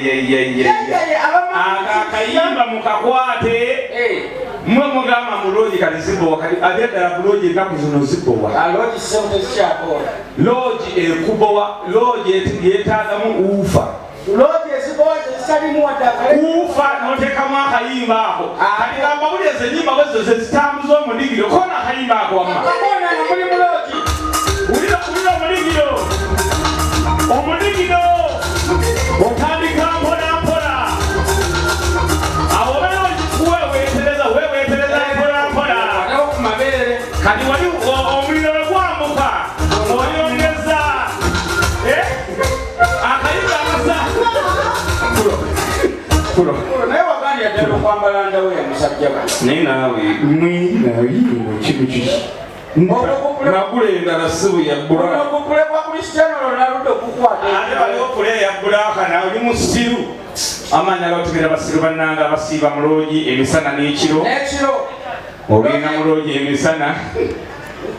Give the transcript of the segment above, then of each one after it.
Jjajjaye abamanyi Ako akayimba mukakwate. Mwe mugamba mu loogi kati zibowa, kati ate ddala ku loogi ennaku zino zibowa. Loogi ssebo tezikyabowa. Loogi ekubowa, loogi yeetaagamu uufa. Loogi ezibowa zezitalimu wadde akale. Uufa n'oteekamu akayimba ako. Kati gamba buli ezo ennyimba bwe zo ze zitambuza omudigiro, koona akayimba ako wamma. Kakoona nga muli mu loogi. Wulira, wulira omudigiro. Omudigiro otandika mpola mpola. Awo obeera weeweetereza, weeweetereza mpola mpola. Watawo ku mabeere. Kati wali omuliro bwe gwambuka oyongeza. Akayimba akasa. Kulo. Kulo. Naye wagambye ddala okwambala ndaweya musajja gwe. Naye naawe mwinayiino kino kiki? Nagula endala sibu ya bbula. Ogupule gwa Cristiano Ronaldo gukwata. Ate waliwo pule ya bbulaaka nawe oli musiru. Amaanyi agatumira basiru bannange abasiiba mu loogi emisana n'ekiro. N'ekiro. Ogenda mu loogi emisana,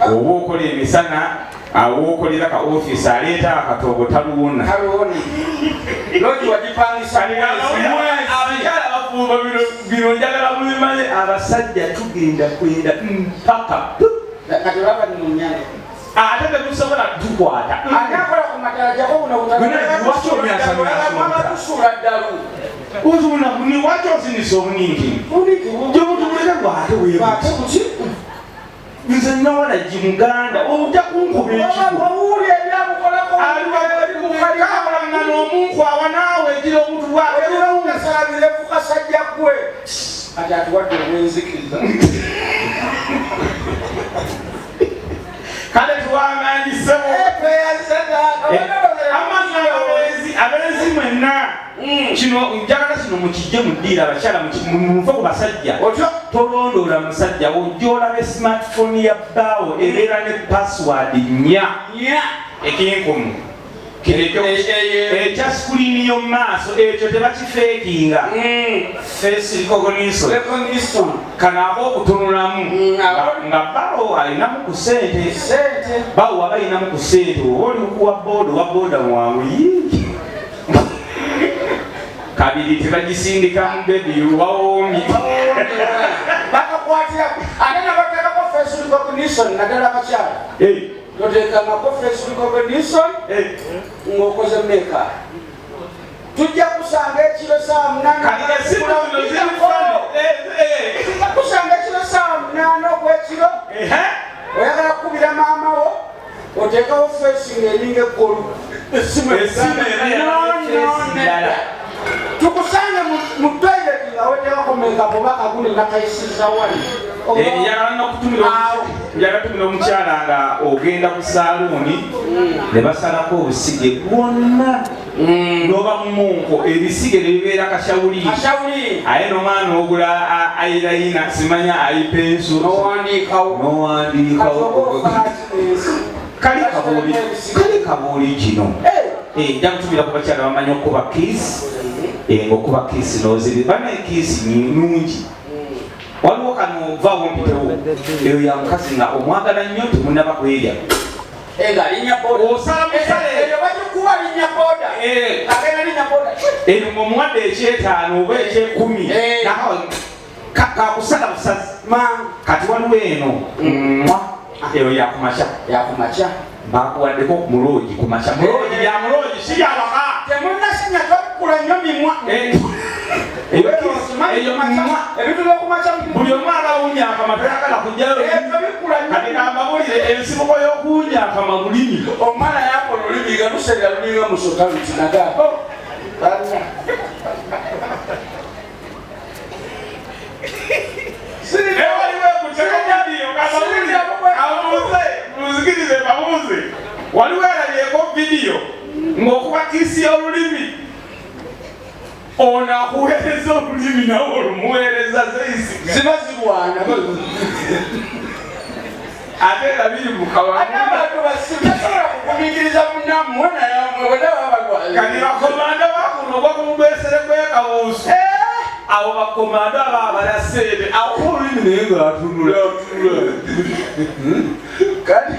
oba okola emisana, awo okolera ka ofiisi aleeta akatogo taluwona. Taluwona. Loogi wagipangisa mwezi. Abakyala bafumba bino njagala mubimanye, abasajja tugenda kwenda mpaka. Kati olaba ni munyane. Ate tetusobola tukwata. Ate akola ku matalajako buno butala. Lwaki omyasamyasa? Tusuula ddalu. Ozuna ni lwaki osinisa obuninki? Gyobutubuleka gwate weebuti. Nze nawala gi Muganda, ojja kunkuba ekigo. Owulira ebyamukolako. Aliwakalangana omunkwawa naawe egira obuntu bwake. Ogira kasajja gwe. Kati atuwadde obwenzikiriza. Kale tuwanganyisebo. Amazima abenzi mwenna. Kino njagala kino mukijje mu ddiiro abakyala muve ku basajja. Tolondoola musajja, ojja olabe smartphone ya bbaawo ebeera ne password nnya. Ekinkumu. Ekya screen y'omu maaso ekyo tebakifeekinga. Face recognition. Kano ak'okutunulamu nga bbaawo alinamu ku ssente. Bbaawo aba alinamu ku ssente, oba oli kuwa booda, owa booda mwangu yingi. Kabiri tebagisindika mu bebi wawoomi. Bakakwatira ate nabateekako face recognition naddala abakyala. Toteekangako face recognition ng'okoze makeup. Tujja kusanga ekiro saa 8. Tujja kusanga ekiro saa 8 ogw'ekiro. Oyagala kukubira maama wo oteekawo face ng'eringa eggulu. Essimu era tukusange mu toilet nga weteekako makeup oba akaguni nakayisiza wali. Njagala tumira omukyala nga ogenda ku saaluuni ne basalako obusige bwonna n'oba mu munko ebisige ne bibeera kashawuli. Aye n'omwana n'ogula eyeliner simanya eye pencil. N'owandiikawo. N'owandiikawo. Kali kabuuli kino. Nja kutumira ku bakyala bamanyi okukuba kiss. Ng'okuba kiss n'oziri. Bana kiss nnungi. Waliwo kano vaawo mpitewo. Eyo ya mukazi nga omwagala nnyo temunnaba kwerya. Nga linnya boda. Osala musale. Eyo bagikuwa linnya boda. Agenda linnya boda. Eyo ng'omuwadde ekyetaano oba ekyekumi. Kakusala busazi. Kati waliwo eno. Mwa. Eyo ya kumakya. Ya kumakya. Bakuwaddeko ku muloogi ku makya. Muloogi bya muloogi si bya waka. Temunnasinya twakula nnyo mimwa. Eyo mimwa. Ebintu by'okumakya buli omu alawunya akama toyagala kujjayo. Ebyo bikula nnyo. Kati kambabulire ensibuko y'okuwunya akama lulimi. Omwana yakola olulimi nga luserera lulinga musota luti naga. Muzikirize babuuze. Waliwo erabyeko vidiyo ng'okuba kiisi y'olulimi. Ono akuweereza olulimi nawe olumuweereza zeisi. Ziba zirwana. Ate nga biri mu kawaani. Ate abantu basibe tasobola kugumiikiriza munnammwe naye mmwe bwe baba balwaye. Kati bakomando bakuno ogwa ku mugwesere gw'ekabuusu. Abo bakomando aba abala ssente. Akuwa olulimi naye ng'atunula. Kati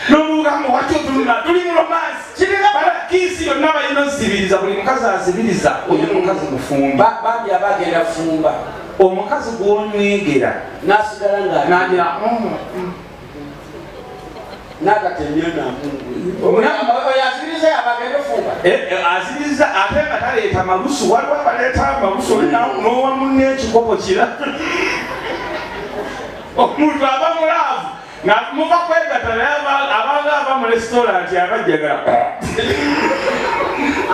n'omugamba waki otunula tuli mu romance. Kirina Bala kiisi yonna balina ozibira. Okuzibiriza, buli mukazi azibiriza, oyo mukazi mufumbi. Bambi aba agenda kufumba. Omukazi gw'onywegera n'asigala nga nagira n'atatemya namungu, azibiriza yaba agenda ofumba. Azibiriza ate nga taleeta malusu. Waliwo abaleeta amalusu, oli n'owa munne ekikopo kira. Omuntu aba mu love nga muva kwegatta, naye abanga ava mu restaurant abajjagala.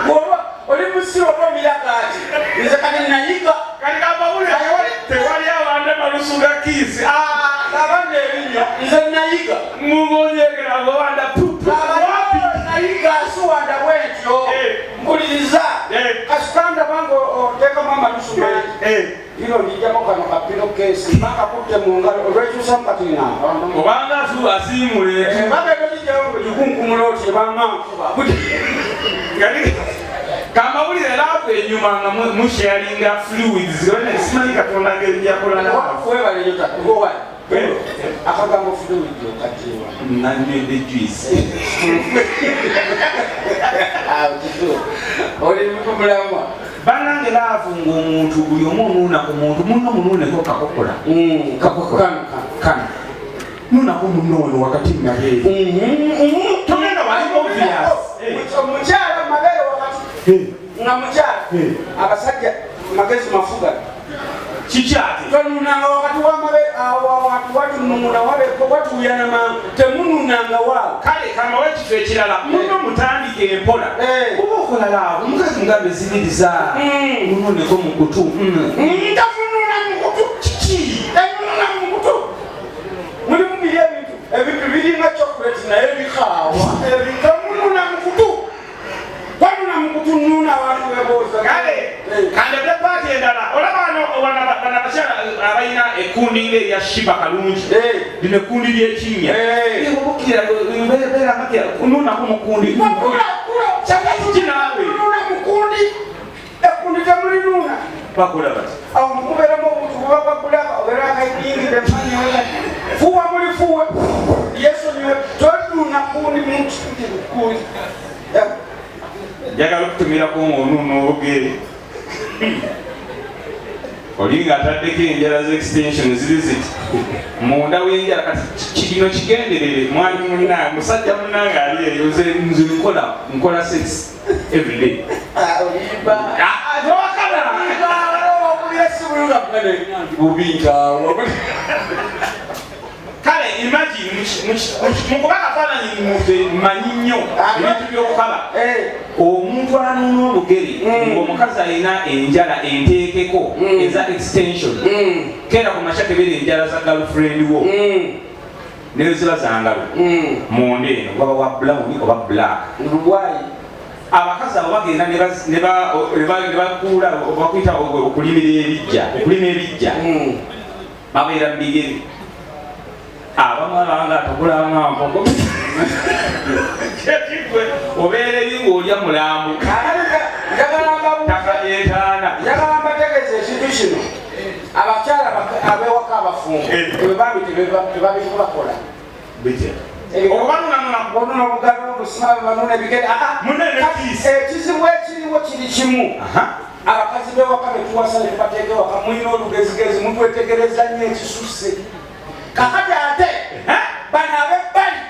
Bw'oba oli musiru oba omiragaati, nze kati nayiga. Kati kambabule, tewali abanda malusu ga kiss. Abanda ebinnyo, nze nayiga. Mubonyegera ngowanda pupu wapi? Nayiga, siwanda bwentyo. Mpuliriza. Kasitanda bange oteekamu amalusu mangi. Lino ndijjako kano ka pillowcase, bakakutte mu ngalo olwekyusamu kati namba. Obanga tu asiimule. Bagenda ogijjawo gikunkumula oti ebanga nkuba. Kati kambawulire, love enyuma nga musharinga fluids. Simanyi Katonda ngeri yakola love. Webale nyo tata. Owa akagambo fluid okajewa? Nanywedde juice. Oli mulamwa. Bannange, love ng'omuntu buli omu onuuna ku muntu munno, munuuneko kakokola. Kakokola. Kano. Kano nuunako munno wano wakati mu mabeere. Togenda wali obvious. Omukyala mu mabeere wakati nga mukyala. Abasajja magezi mafuga. Kiki ate? Tonunanga wakati wamabeere awo, wantu watununula wabeko watuuyana mangu, temununanga waawo. Kale kamawe ekifo ekirala, munno mutandike empola. Oba okola love, omukazi mugambe zibiriza, mununeko mu kutu. Tamununa mukutu. Kiki? Tamununa mukutu. Mulimu biri ebintu biringa chocolate naye bikaawa. Tamununa mukutu, tanuna mukutu, nuna abantu bebooza. Kale kandete part endala. Olaba ano bano abakyala abalina ekkundi ng'erya Shiba Kalungi. Lino ekkundi ly'ekinnya. Obukira beera makira nunako mukundi. Kiki naawe? Nuna mukundi, ekkundi temulinuna. Bakola bati. Awo mukubeeramu obuntu buba bwa black obeera akaidingi temanyi fuwa muli fuwe yesonyiwe, tonuna kundi muntu kundi. Njagala okutumirako ng'onuuna olugere, oli ng'ataddeko enjala z'extension ziri ziti munda w'enjala. Kati kino kigenderere, mwami munange, musajja munange ali eyo. Nze nkola sex everyday. Olimba. Ah, towakana. Bubinkawo. Kale imagine mukuba akafaananyi, muze mmanyi nnyo ebintu by'okukaba. Omuntu anuuna olugere ng'omukazi alina enjala enteekeko eza extension, keera ku makya kebera enjala za girlfriend wo neyo ziba zangalo munda eno, gwaba wa brown oba black. Lwayi? Abakazi abo bagenda ne bakuula, bakuyita okulimira ebijja, okulima ebijja. Babeera mu bigere, abamu abanga atogolanga mpogo kyekigwe, obeera eri ng'olya mulambo. Njagala mbabuuze. Ttaka lyetaana. Njagala mbategeeza ekintu kino. Abakyala ab'ewaka abafumbo, ebyo bambi tebabikola. Bitya? Obanunanuna. Bonuna obugalo, obusima, banuna ebigere. Munene kiss. Ekizibu ekiriwo kiri kimu. Abakazi b'ewaka betuwasa ne tubateeka ewaka, mulina olugezigezi, mutwetegereza nnyo ekisusse. Kakati ate bano ab'ebbali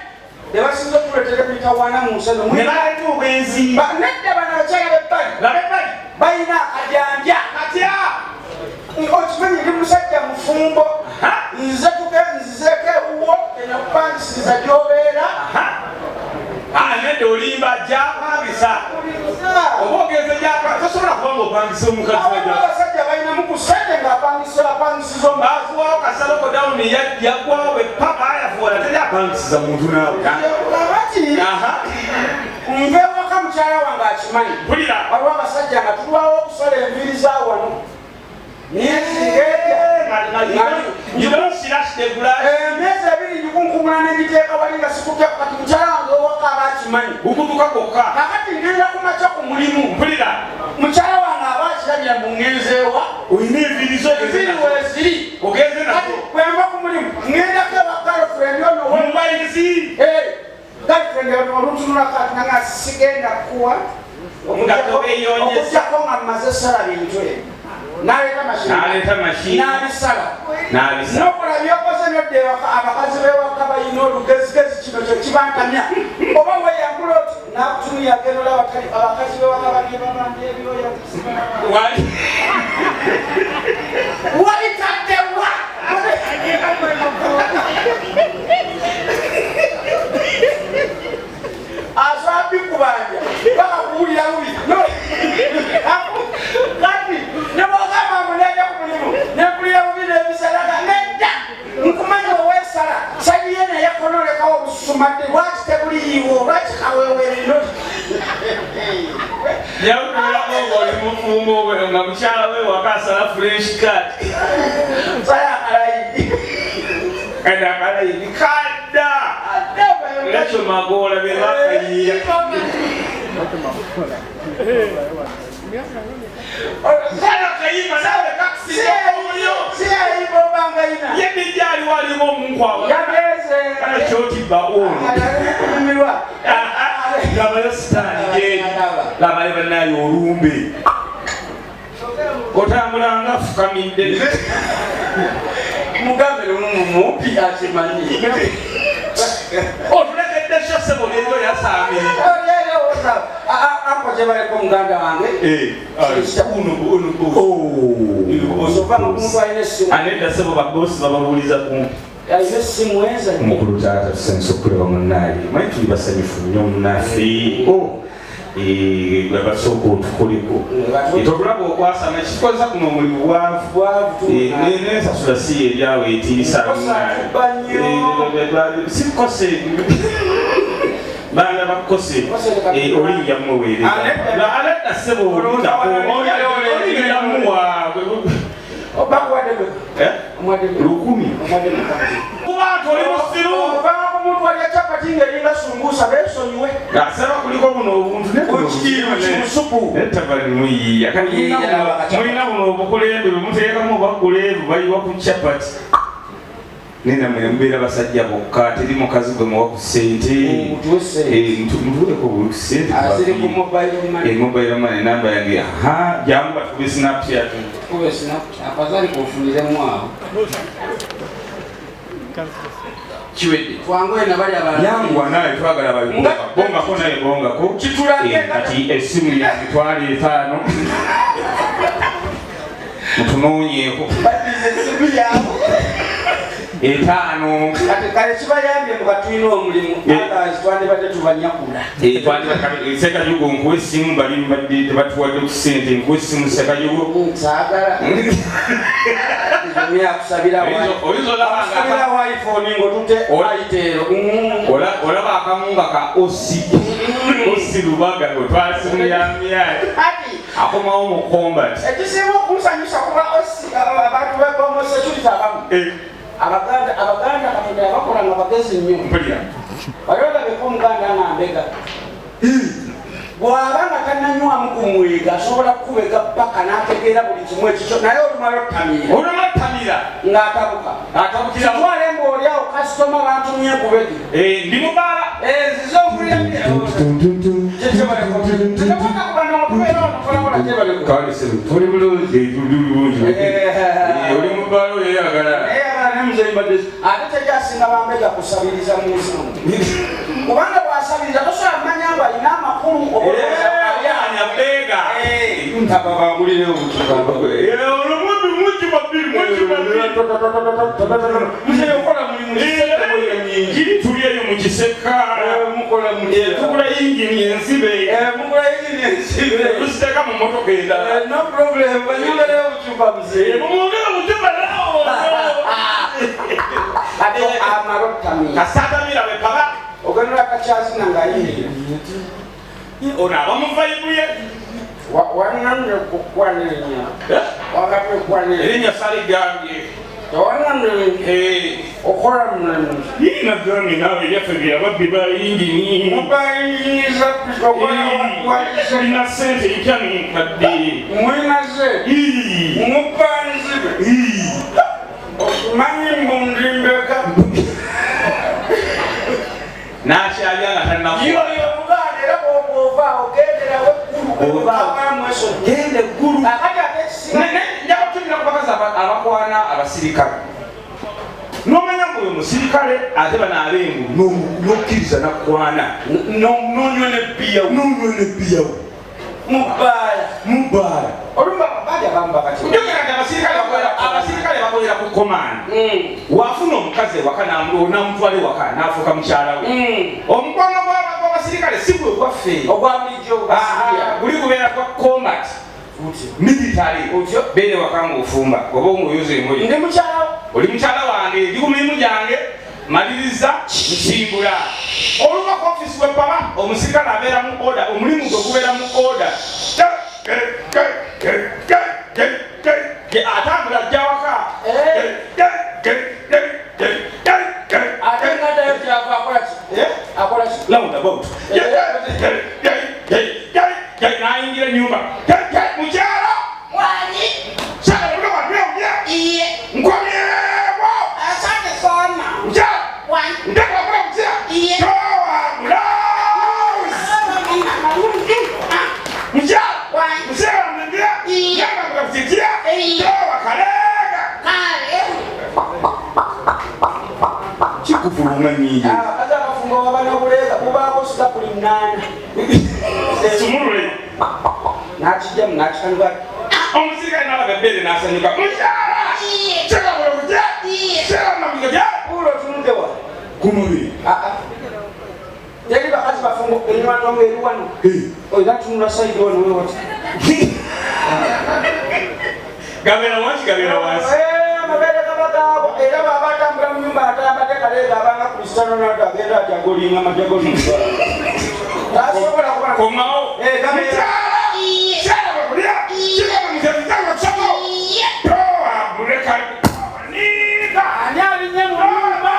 bebasinza okutuleetera emitawaana mu nsi eno. Ne baleeta obwenzi. Nedda, bano abakyala b'ebbali Labebbali balina akajanja. Katya? Okimanyi ndi musajja mufumbo, nze tuge nzizeeko ewuwo enakupangisiriza gy'obeera. Nedda, olimba, gyapangisa oba ogenze gyapa, tosobola kuba nga opangisa omukazi. Abamu abasajja balinamu ku ssente ng'apangisa, apangisiza omukazi. Bakuwawo kasaloko dawuni, yaggwawo bwe papa ayafuwala, teri apangisiza muntu naawe. Kakati nva ewaka, mukyala wange akimanyi. Mpulira. Waliwo abasajja nga tulwawo okusala enviiri za wano myezi ng'ejja. You don't slash the grass. Emyezi 2 ngikunkumula negiteeka wali nga sikutya. Kati mukyala wange owaka aba akimanyi. Bukutuka kwokka. Kakati ngenda ku makya ku mulimu. Mpulira. Mukyala wange aba akirabira mu ngenzeewa. Olina enviiri zo. Enviiri weeziri. Ogenze Kati nazo. bwenva ku mulimu ngendako ewa girlfriend ono. Mubayizi. Girlfriend ono olutunulako ati nanga sigenda kuwa. Nga tobeeyongeza. Okujjako nga mmaze sala bintu ebyo, naleeta mashini, N'aleeta mashini. N'abisala. N'abisala. Nokola byokoze, nodda ewaka. Abakazi b'ewaka balina olugezigezi, kino kyo kibantamya. Oba weyambula oti nakutumya, genda olaba abakazi b'ewaka banebabanda ebyoya. Wali Wabitaddewa? Asobola bikubanja paka kuwulira bubi. Kati nebwogamba munene ku mulimu, nempulira bubi nebisalaka, nedda, nkumanya oweesala sayiye naye konolekawo obususumadde. Lwaki tebuliyiwo? Lwaki kawewerino? Yakubeerako ng'oli mufumbo nga mukyala we waka asala fresh cut. Sala akalayi. Kati akalayini kadda nakyo magoola be bakayiya. Sala kayima nawe kakusinga. Siyayimba obanga ina. Ye dijja aliwo alimu omunkwawa. Yageze. Kana kyotibba ono. Kunyumirwa. Labayo sitaani gyeri, labayo bannaye olumbe, otambula nga afukamidde. Mugambe lumu mumupi akimanyi. Otulekedde sho sebo leero yasaamye. Anko gyebaleko muganda wange. Osovanga omuntu alina essimu. Anedda sebo, babosi bababuuliza kumpi. Alina essimu eza. Omukulu taata, tusanyusa okulaba munnaye. Manyi tuli basanyufu nnyo munnaffe. Basooka otukoleko totulaba okwasama ekikozesa kuno omulimu bwavu. Nensasula si eryawe etiisa. Sikose baana bakose olinja muweereza. Anedda sebo, olinja muwa. Bakuwadde? 1000. Kuba nti oli musiru. Obanga omuntu alya capati ng'eringa sumbuusa, beesonyiwe. Asaba kuliko buno obuntu. Kimusupu. Etavali muyiiya. Kati mulina buno obukulembe bwemuteekamu obakuleevu bayiwa ku capati, nena mwe mubeera basajja bokka, teri mukazi gwe muwa ku ssente. Mutuwe ssente. Mutuweko buli ssente. Aziri ku mobile money. Mobile money namba yange, aha, jangu batukube Snapchat. Kube snap, afadhali kufuniremu awo. Kiwedde. Twanguye nabali abalala. Yanguwa naye, twagala babibonga bongako naye bongako. Kitulage. Kati essimu ya 50,000 mutunoonyeeko. Badize essimu yaabwe. 5. Kati kale kibayambye muba tulina omulimu. Otherwise twandibadde tubanyakula. Sekajugo, nkuwa essimu, bali mbadde tebatuwadde ku ssente, nkuwa essimu Sekajugo. Nsaagala akusabira. Oyinza olaba nga akusabira wa iPhone ng'otutte ayiteero. Olaba akamu nga ka osi osi Lubaga otwala simu ya myali. Ati akomawo mu combat. Ekisinga okunsanyusa kuba osi abantu ba homosexuality abamu, Abaganda Katonda yabakola nga bagezi nnyo. Mpulira. Wali olabeko omuganda nga mbega bw'aba nga tannanywamu ku mwega, asobola kukubega paka n'ategeera buli kimu ekikyo, naye olumala otamiira, Olumala ng'atabuka. Atabukira. Kitwale ng'oli awo kasitoma bantumye nkubege. Ndi mubaala. Nzize ompulira. Oli bulungi. Oli mubaala oyo yagala. Ate tekyasinga bambega kusabiriza mu nsi muno, kubanga bwasabiriza tosobola kumanya ngu alina amakulu. Anyabega. Tababagulire obucupa. Olumumbi mungi babiri mungi babiri. Muzeeyi, okola mulimu. Nyingi tuli eyo mu kiseka. Mukola. Tugula yingini ensibe. Mugula yingini ensibe. Tuziteeka mu motoka endala. No problem, banyongere obucupa muzeeyi. Mumwongere obucupa nawo. Ate amala ottamiira, Kasatamira bwe paba. Ogenera kakyazina ng'ayingira. Ono aba mu vibe ye. Wanamye kukwana erinnya, wakati okwana. Erinnya saligambye. Tewanamye okola mulimu. Nagambye naawe ebyaffe byababbi ba yingini. Mubayingiza. Tulina sente empya nenkadde. Mwinaze mupanzibe, okimanyi mbu ndimbeka. N'akyalya nga tannakuwa. Yoyo omuganda era bwova ogenderawo. Oba genda eggulu. Njagala kutumira ku bakazi abakwana abasirikale. Nomanya mbu oyo musirikale ate bano ab'engulu n'okkiriza nakwana. Nonywa nebbiyawo. Nonywa nebbiyawo. Mu bbaala. Mu bbaala. Olumba bali abamu bakati. Njogera nti abasirikale bakolera ku command. Wafuna omukazi ewaka n'amutwala ewaka n'afuuka mukyala we. Omukwano gw'abasirikale si gwe gwaffe. Ogwa bulijjo guli gubeera gwa combat. Military. Beera ewaka ng'ofumba oba ng'oyoza engoye. Ndi mukyala. Oli mukyala wange, ndi ku mirimu gyange. Maliriza nsimbula. Oluva ku office we baba omusirikale abeera mu order, omulimu gwe gubeera mu order. Atambula ajja waka. Ate ngaddayo gyava akola ki? Akola ki? Round about. N'ayingira ennyumba. Mukyala! Wangi! Iye. Nkomyewo! Asante sana. Mukyala! Wangi! Iye. Kikuvulunga nyingi. Abakazi abafumbo baba n'obuleega bubaako sitapuli 8. Sumulule. N'akijjamu n'akitandika. Omusirikale n'alaba ebbeere n'asanyuka. Mukyala! Kyekabula kutya? Kyekabula Puulo otunudde wa? Ku mubiri. Teri bakazi bafumbo ennywanto ng'eri wano. Olina tunula sayidi wano we wati. Gabeera wansi, gabeera wansi. Amabeere gaba gaabo era bw'aba atambula mu nnyumba atambadde kaleega abanga Cristiano Ronaldo agenda ajagolinga amajagolinga. Tasobola kuba. Komawo. Gabeera. Mukyala bakulya. Ani alinye mu nnyumba?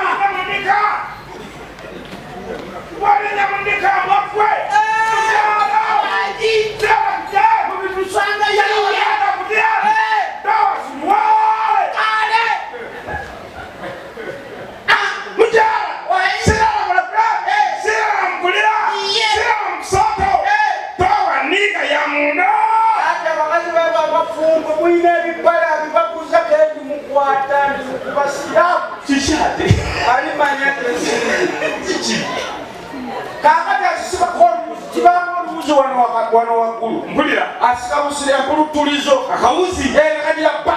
Wano waggulu. Mpulira. Asika busire nkulutulizo. Akawuzi. Kagira pa.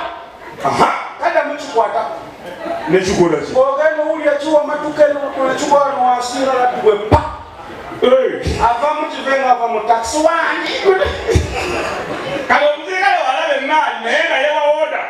Kada mukikwata. Nekikola ki? Ogenda owulira kiwa matuka nekigwa wano wansi nga laddu gwe pa. Ava mu kive nga ava mu takisi wangi. Kale omusirikale walaba emaali naye nga yewa order.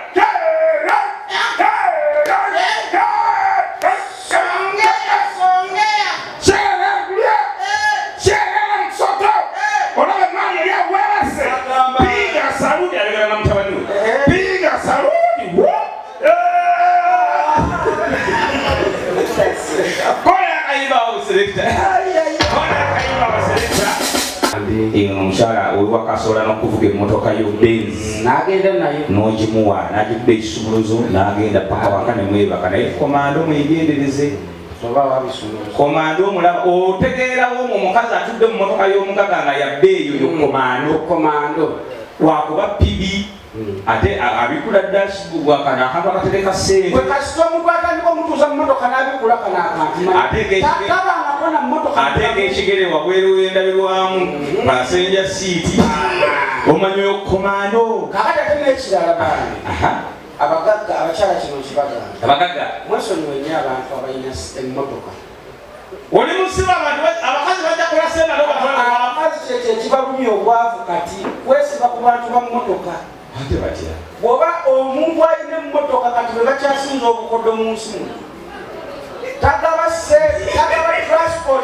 Omukyala owewaka asobola n'okuvuga emmotoka yo Benz. N'agenda nayo. N'ogimuwa, n'agikuba ekisumuluzo, n'agenda paka waka ne mwebaka. Naye komando mwegendereze. Komando omulaba, otegeerawo omwo omukazi atudde mu mmotoka y'omugaga nga ya bbeeyi oyo komando. Komando. Wakuba PB. Ate abikula dashboard kano akantu akatereka ssente. Bwe kasita omuntu atandika omutuuza mu mmotoka n'abikula kano akantu. Tabangako na mmotoka. Ateeka ekigere wabweru w'endabirwamu, passenger seat. Omanyi oyo komando. Kaakati ate n'ekirala bange. Abagagga abakyala kino nkibagamba. Abagagga. Mwesonyiwe nnyo abantu abalina emmotoka. Oli musiba abantu abakazi bajja kola ssente nabo batwala. Abakazi kyekyo ekibalumya obwavu kati kwesiba ku bantu ba mmotoka. Ate batya? Bw'oba omuntu alina emmotoka kati bwe bakyasinza obukodo mu nsi muno. Tagaba ssente, tagaba transport.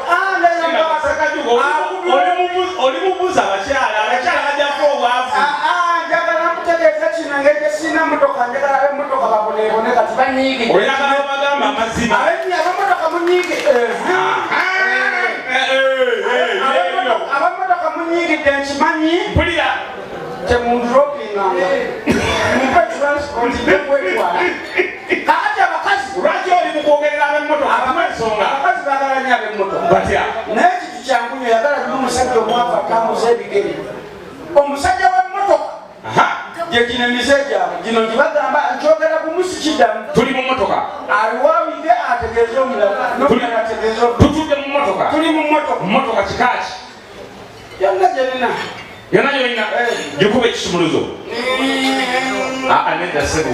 Oli mubuuza abakyala, abakyala bajja kufa obwavu. Njagala nkutegeeza kino engeri gye sirina mmotoka, njagala ab'emmotoka baboneebone kati banyiige. Oyagala obagamba amazima. Ab'emmotoka munyiige. Ab'emmotoka munyiigidde nkimanyi. Mpulira. Temundropinganga. Mumpe transport nja kwetwala. Kaakati abakazi. Lwaki oli mu kwogerera ab'emmotoka? Ensonga. Abakazi baagala nnyo ab'emmotoka. Batya? Naye ekintu kyangu nnyo, yagala nnyo omusajja omwavu atambuza ebigere. Omusajja w'emmotoka gye gino emize gyabwe gino gibagamba nkyogera gumu sikiddamu. Tuli mu mmotoka. Aliwawidde ategeeze omulala, n'omulala ategeeze omulala. Tutudde mu mmotoka. Tuli mu mmotoka. Mmotoka kikaaki? Yonna gyerina. Yonna gyolina gikuba ekisumuluzo. Aa, nedda ssebo,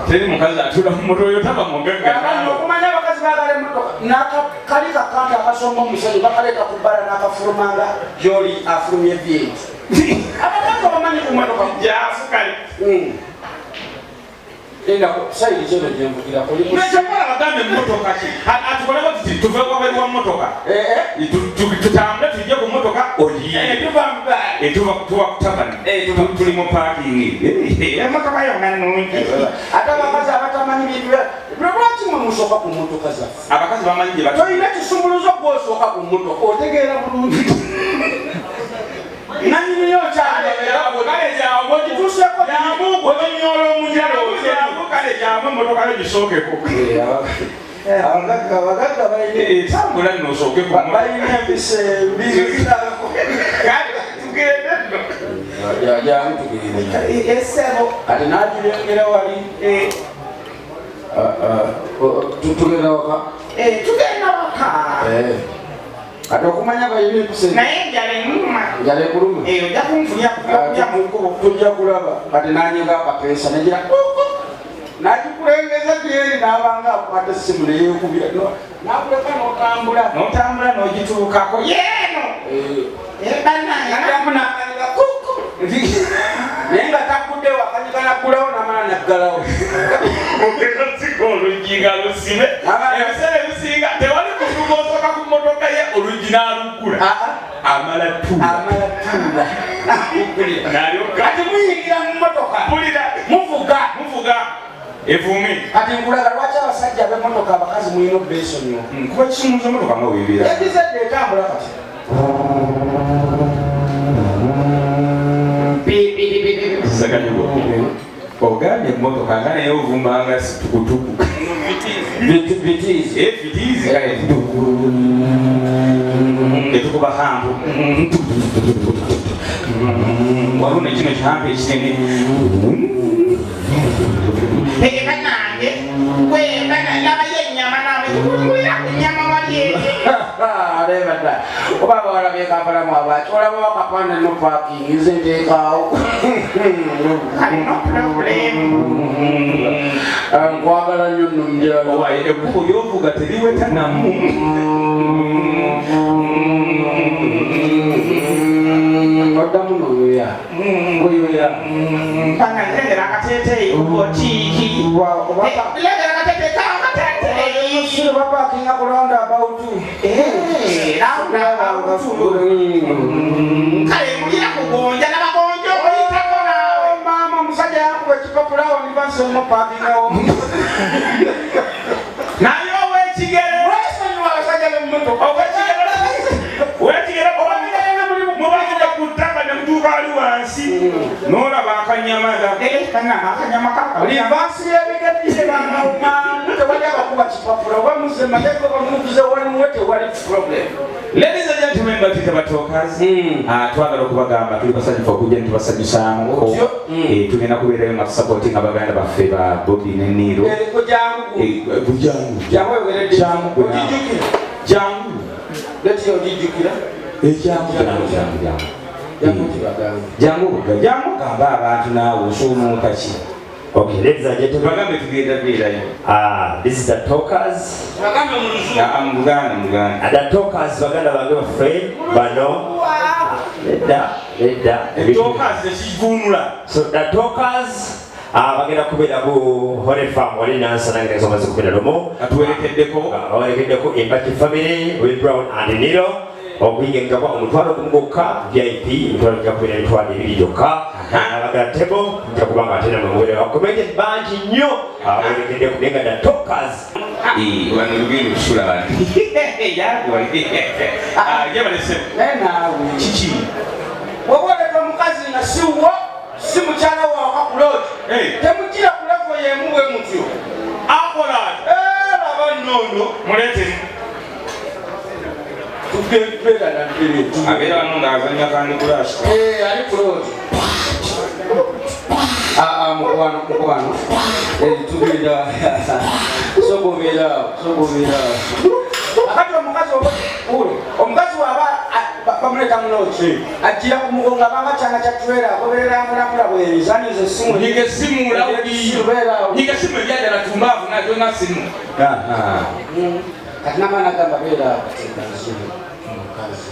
teri mukazi atula mu mmotoka oyo taba mugagga. Okumanya abakazi baagala emmotoka, nakali kakanta akasomba omusenyu bakaleeta ku bbala n'akafulumanga gyoli afulumye V8. Abakazi obamanyi ku mmotoka. Jafu kale. Lindako, sayidi zeno gyenvugirako. Nekyokola bagambe emmotoka ki atukoleko tuti tuve wabweru wa mmotoka, tutambule tujje ku mmotoka ogiyiye. Tuva tuva ku tavani, tuli mu parking, emmotoka yonna nnungi. Ate abakazi abatamanyi bintu lwaki mwe musooka ku mmotoka zaffe? Abakazi bamanyi gye batu. Tolina kisumuluzo, gwosooka ku mmotoka otegeera bulungi nanyiniyo. Kale jangu. Ogituuseeko. Jangu gwe banyola omujalo, jangu kale, jangu emmotoka yo gisookeko. Abagagga balina Tambula nno osooke ku mmotoka. Balina empisa embi. Kale tugende nno. Jangu tugende. Esebo. Kati nagirengera wali. Tugenda waka. Tugenda waka. Kati okumanya balina empisa embi. Naye enjala ennuma. Njala ekuluma. Ojja kunfunya kulya mu kkubo. Tujja kulaba. Kati nanyiga akapeesa negira nagikulengeza gyeri, nabanga akwata essimu neyekubira nakuleka notambula. N'otambula n'ogituukako yeeno. Bannange. Naddamu nakanyiga kuku, naye nga takuddewo, akanyiga naggulawo, namala naggalawo. Sika oluggi nga lusibe. Ebiseera ebisinga tewali muntu gw'osooka ku mmotoka ye oluggi n'aluggula, amala tuula. Amala tuula. N'alyoka. Kati muyingira mu mmotoka. Mpulira. Muvuga. Muvuga evume. Kati nkulaga lwaki abasajja ab'emmotoka abakazi mulina obeesonyiwa. Kuba kisumuluzo emmotoka nga weebeera. Yagizedde etambula kati. Sakanyugo, ogambye emmotoka nga naye ovumanga tukutuku. Vitizi. Vitizi kale etukuba hump, waliwo nekino ki hump ekinene. Bannange, labayo ennyama nawe, tukulira ku nnyama wali. Aleba dda oba abawala bekampalamu abaki olaba wakapanda no parking, nze nteekaawo. Kale, no problem. Nkwagala nnyo nno mukyala. Owaye ekkubo lyovuga teriweta namu. Oddamu noyoya oyoya. Bannange, akateeteeyi botiiki. Lengera akateeteeyi kawo kateeteeyi. Bapakinga ku round about. Round. Kale mulira kugonja nabagonja okuyitako naawe. Maama, omusajja yakuba ekipapulawo nibansemo pakingawo. Naye ow'ekigere. Lwesonyiwa abasajja b'emmotoka. Ow'ekigere mubagenda ku ttaka ne mutuuka ali wansi n'olaba akanyama akanyama. Reverse y'ebigere gyebangawo mangu, tewali abakuba kipapula oba muze mateeka bamuvuze walimuwe, tewali problem. Ladies and gentlemen, batuyita ba Talkers. Twagala okubagamba tuli basanyufu okujja ne tubasanyusaamuko. Otyo. Tugenda kubeerayo nga tusupportinga baganda baffe ba Bobi ne Niro. Jangu. Jangu. Jangu oyogeredde. Jangu gwe naawe. Ogijjukira. Jangu. Leti ogijjukira. Jangu, jangu, jangu, jangu. Jangu kibagambe. Jangu, jangu gamba abantu naawe osuumuuka ki? Okay, ladies and gentlemen, Tubagambe tugenda beerayo. This is the Talkers. Kibagambe mu Luzungu. Ah, mu Luganda, mu Luganda. And the Talkers baganda bange baffe bano. Nedda, nedda. Talkers tekivuunula. So the Talkers bagenda kubeera ku Holy Farm wali Nansana nga omwezi 11. Atuwerekeddeko. Bawerekeddeko Embaki Family, Will Brown and Niro. Okuyingira kwa 50,000 gwokka, VIP emitwalo gya kubeera 20,000 gyokka. Abagala table nja kuba nga ate namwe mubeera bakomented bangi nnyo abawerekeddeko naye nga the Talkers. Wano lugendo lusula wano. Jangu wali. Ah, jebalese. Naye naawe. Kiki? Bw'oba oleka omukazi nga si wo, si mukyala waaka ku lodge, temugira ku level y'emu bwe mutyo. Akola ati. Eh, laba nno ono. Muleete. Tubeera naddere. Abeera wano ng'azannya Candy Crush. Eh, ali ku loogi. Ah, ah, mukwano, mukwano. Eh, tugenda. Sooka obeera awo, sooka obeera awo. Kati omukazi oba ule, omukazi bw'aba bamuleeta mu loogi, ajjira ku mugongo abanga kyana kya trailer, agoberera mpolampola bw'enzaniza essimu. Nyiga essimu lawudi. Beera awo. Nyiga essimu ebyadala tumbaavu nazo na simu. Kati n'amaana agamba beera awo, kati nzibu, omukazi.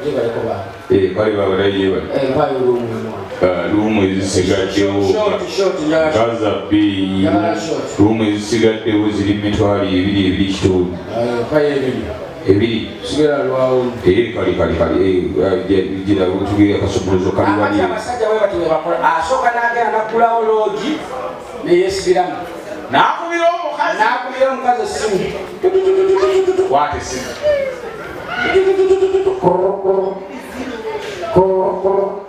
Yebaleko ba. Eh, kale baba yebale. Eh, mpayo lumu emu. Luumu ezisigaddewo Short, short, njagala short. gaza bbeeyi. Njagala short. Luumu ezisigaddewo ziri mitwalo ebiri ebiri kitundu. Eh, mpayo ebiri. Ebiri. Sigala lwawo. Eh, kale kale kale. Eh, gira tugire akasumuluzo kali Akati wali. abasajja bwe batyo bwe bakola. Asooka n'agenda n'aggulawo loogi ne yeesibiramu. N'akubira omukazi. N'akubira omukazi essimu. Kwata essimu.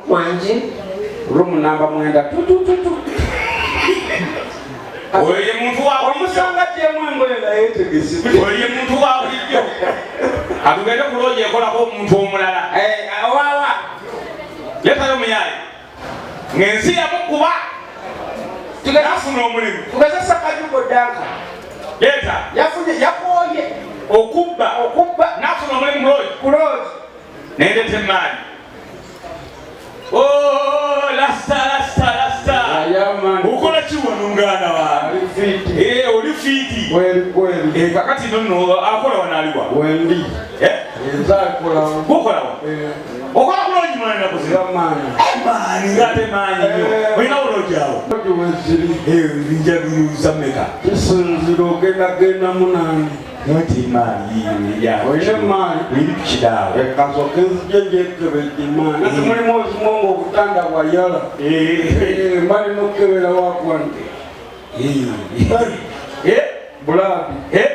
Wangi. Room namba 9. Tutututu. Oyo ye muntu wa bulijjo. Omusanga agyemu engoye nga yeetegese. Oyo ye muntu wa bulijjo. Atugende ku loogi ekolako omuntu omulala. Eh, owaawa. Leetayo omuyaaye. Ng'ensi yamukuba. N'afuna omulimu. Tugeze Sakajugo Duncan. Leeta. Yafunye, yakooye. Okubba. Okubba. N'afuna omulimu ku loogi. Ku loogi. Nendeeta emaali. Oh, lasta, lasta, lasta. Ayama. Okola ki wano muganda wange? Ali fiiti. Eh, oli fiiti. Kweli kweli. Eh, kakati nno akola wano aliwa? Wendi. Eh? Nze akola. Gwokola wa? Eh. Okola ku loogi mwana ennaku zino? Maanyi. Maanyi, ng'ate maanyi nnyo. Eh. Olina loogi awo? Loogi weziri. Eh, njabiruuza mmeka? Kisinzira ogenda genda munaani. Nti maanyi yiyo ya. Olina emaanyi? Eri ku kidaawo. Reka nsooke nzije ngyekebejje emaanyi. Ate mulimu ozimu ng'obutanda bwa yala. Eh. Eh, mba nina okukebera wakwano. Eh. Eh. Bulaadi. Eh.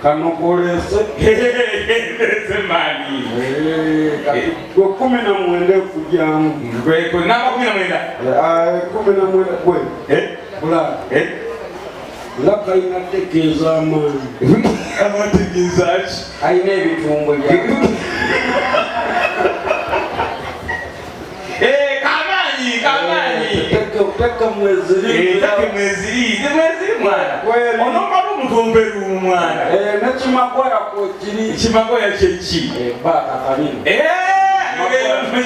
Kano koleese. Ndeese maanyi. Eh, kati gwe 19 ekujjamu. Gwe, gwe, namba 19. Eh, ah, 19 gwe. Eh. Bulaadi. Eh. Nga kalina tegeeza amaanyi. Amategeeza ki? Alina ebitumbwe bya. Eh, kamaanyi, kamaanyi. Teka mweziri. Eh, teka mweziri. Teka mweziri mwana. Kweli. Onomba n'omutombe lumu mwana. Eh, nekimagoya kwekiri. Kimagoya kye ki? Eh, baaka kalina. Eh,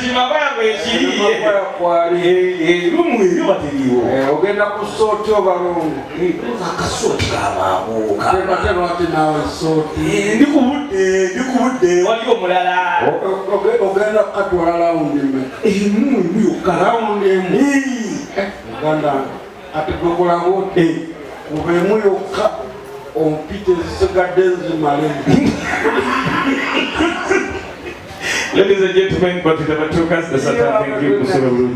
kimagoya kwekiri. Kimagoya kwali. Eh, eh, lumu eri wateriiwo. Eh, ogenda ku sooti oba lumu? Eh, akasooti kamangu, kamangu. Ate lwaki naawe sooti? Eh, ndi ku budde, ndi ku budde, waliyo omulala. Ogenda kukatwala lawundi mmeka? Emu, emu yokka. Lawundi emu? Eh. Uganda, ati gwe kola bw'oti. Eh. Kuba emu yokka, ompita ezisigadde nzimale. Ladies and gentlemen, but the Batukas, the Satan, thank you.